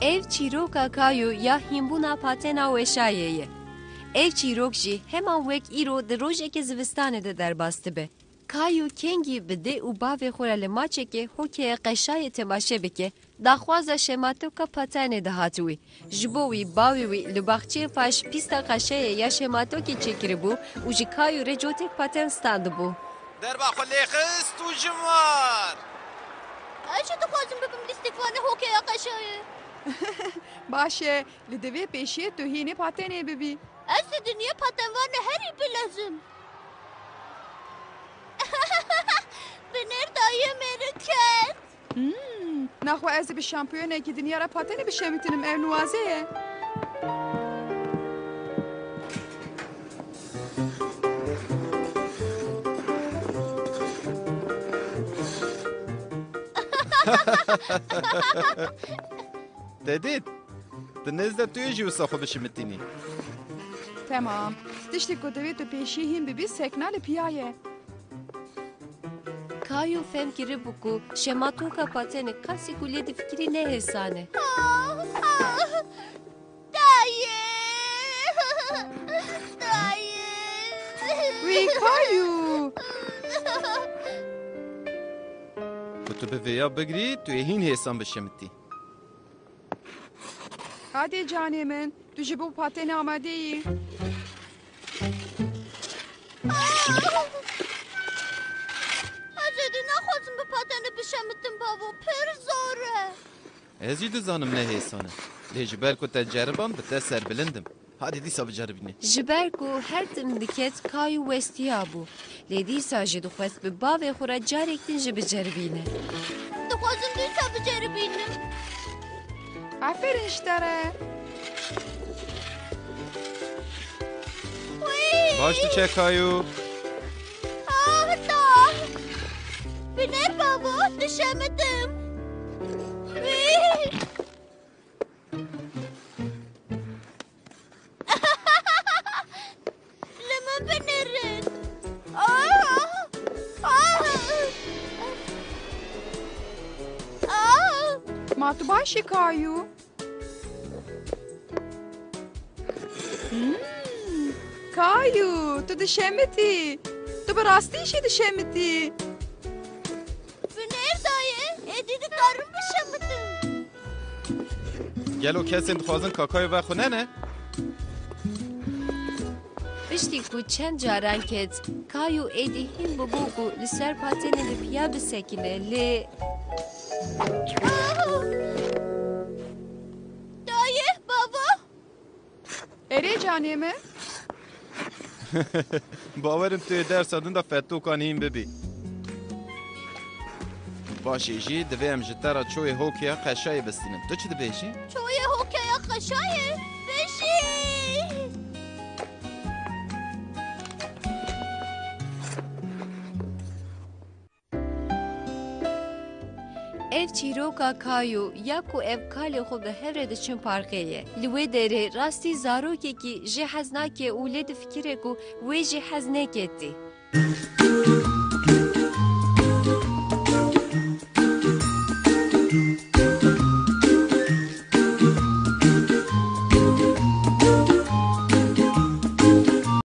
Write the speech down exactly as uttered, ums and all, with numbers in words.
Ev çîroka Kayo ya hînbûna patena weşayê ye. Ev çîrok jî heman wek îro di rojeke zivistanê de derbas dibe. Kayo kengî bi dê û bavê xwe re li maçeke hokeya qeşayê temaşe bike, daxwaza şematoka patenê dihat wî. Ji bo wî bavê wî li baxçeyê paş pîsta qeşayê ya şematokê çêkiribû û ji Kayo re cotek paten standibû. Derba xwe lê xist û jin war. Ez jî dixwazim bibim lîstikvanê hokeya qeşayê. Baş e, li divê pêşiyê tu hînê patenê bibî. Ez li dinyê patenvanê herî bilez im. Binêr dayê mêrik ket. Hmm, naxwe ez ê bi şampiyonekî dinya re patenê bişemitinim, ev nuwaze ye. Te dît? Di nêz de tu yê jî wisa xwe bişimitînî. Temam. Tiştê ku divê tu pêşî hîn bibî sekna li piya ye. Kayo fehm kiribû ku şematoka patenê qasî ku lê difikirî ne hêsan e. Ah, ah. Dayê! Dayê! Wî Kayo! Ku tu bi vêya bigirî, tu yê hîn hêsan bişemitî. Hadê canê min, tu ji bo patenê amade yî. Ez êdî naxwazim bi patenê bişemitim bavo, pir zor e. Ez jî dizanim ne hêsan e. Lê ji ber ku te ceriband, bi te serbilind im. Hadê dîsa biceribîne. Ji ber ku her tim diket Kayo westiyabû. Lê dîsa jî dixwest bi bavê xwe re carek din jî biceribîne. Dixwazim dîsa biceribînim. Aferin ji te re. Wî! Baş diçe Kayo. Ah, na! Binêr bavo, dişemitim. Wî! Li min binêrin. Ah! Ah! Ah! Ma tu baş î Kayo? Hmm. Kayo, tu dişemitî. Tu bi rastî jî dişemitî. Binêr dayê, êdî dikarim bişemitim. Gelo kesên dixwazin Kayo vexwîne ne? Piştî ku çend caran ket, Kayo êdî hîn bûbû ku li ser patenê li piya bisekine, lê... Dayê, bavo! Erê canê min. Bawer im tu yê dersa din de fetokan hîn bibî. Paşê jî divê em ji te re çoyê hokeya qeşayê bistînin. Tu çi dibêjî? Çoyê hokeya qeşayê? Bijî! Ev çîroka Kayo ya ku ev kalê xwe bi hev re diçin parkê ye. Li wê derê rastî zarokekî jê hez nake û lê difikire ku wê jî hez neketî.